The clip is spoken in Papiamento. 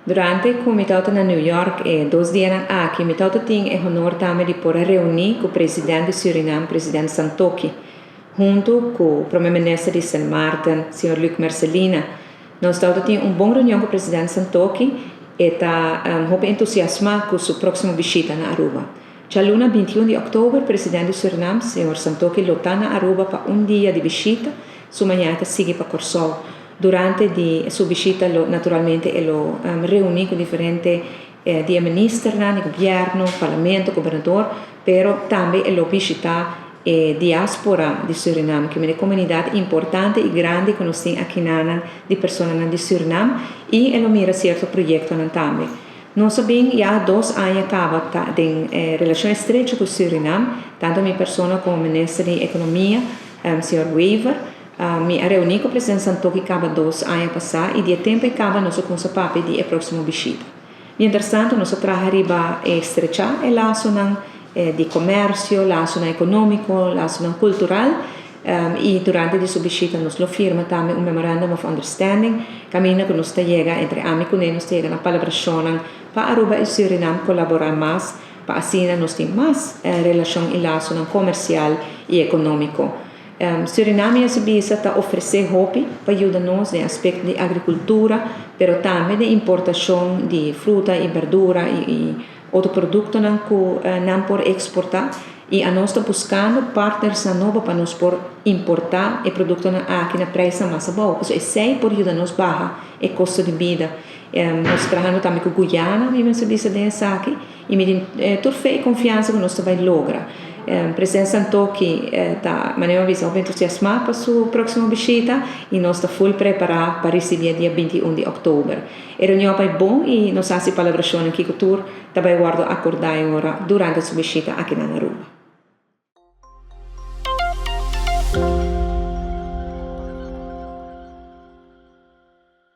Durante ku mi tabata na New York e dos dianan aki, mi tabata tin e honor tambe di por a reuní ku president di Surinam, president Santokhi, huntu ku prome minister di Sint Maarten, señor Luc Mercelina. Nos tabata tin un bon reunion ku president Santokhi, e ta hopi entusiasmá ku su próksimo bishita na Aruba. Djaluna 21 di òktober president di Surinam, señor Santokhi lo ta na Aruba pa un dia di bishita, su mañana ta sigui pa Kòrsou. Durante di su bishita lo naturalmente e lo reuni cu diferente di e ministernan di gobierno, parlamento, gobernador, pero tambe e lo bishita e diaspora di Surinam, cu e comunidad importante y grandi cu nos tin akinanan di personanan di Surinam y e lo mira cierto proyectonan tambe. Nos a bin ya 2 aña caba ta den relacion estrecho cu Surinam, tanto mi persona como minister di Economia, señor Wever. Mi a reuni cu president Santokhi caba 2 aña pasa y di tempo caba nos a cuminsa papia di e proximo bishita. Mientras tanto, nos a traha riba estrecha e lasonan di comercio, lasonan economico, lasonan cultural y durante di su bishita nos lo firma tambe un Memorandum of Understanding, caminda cu nos ta yega entre ami cu nos ta yega na palabracion pa Aruba y Surinam colabora mas pa asina nos tin mas relacion y lasonan comercial y economico. Surinam a ta ofrece hopi pa yuda nos den aspecto di agricultura, pero tambe di importacion di fruta y berdura y otro productonan cu nan por exporta. Y nos ta buscando partners nobo pa nos por importa e productonan aki na prijs mas abou. So, esey por yuda nos baha e costo di bida. Nos ta trahando tambe cu Guyana, mi mester bisa den esaki, y mi tin tur fe y confiansa cu nos ta bay logra. President Santokhi ta manera bisa entusiasma pa su proximo bishita y nos ta full prepara pa ricibi dia 21 di october. E reunion a bay bon y nos a haci palabracion aki cu tur ta bay wordo acorda durante su bishita aki na Aruba.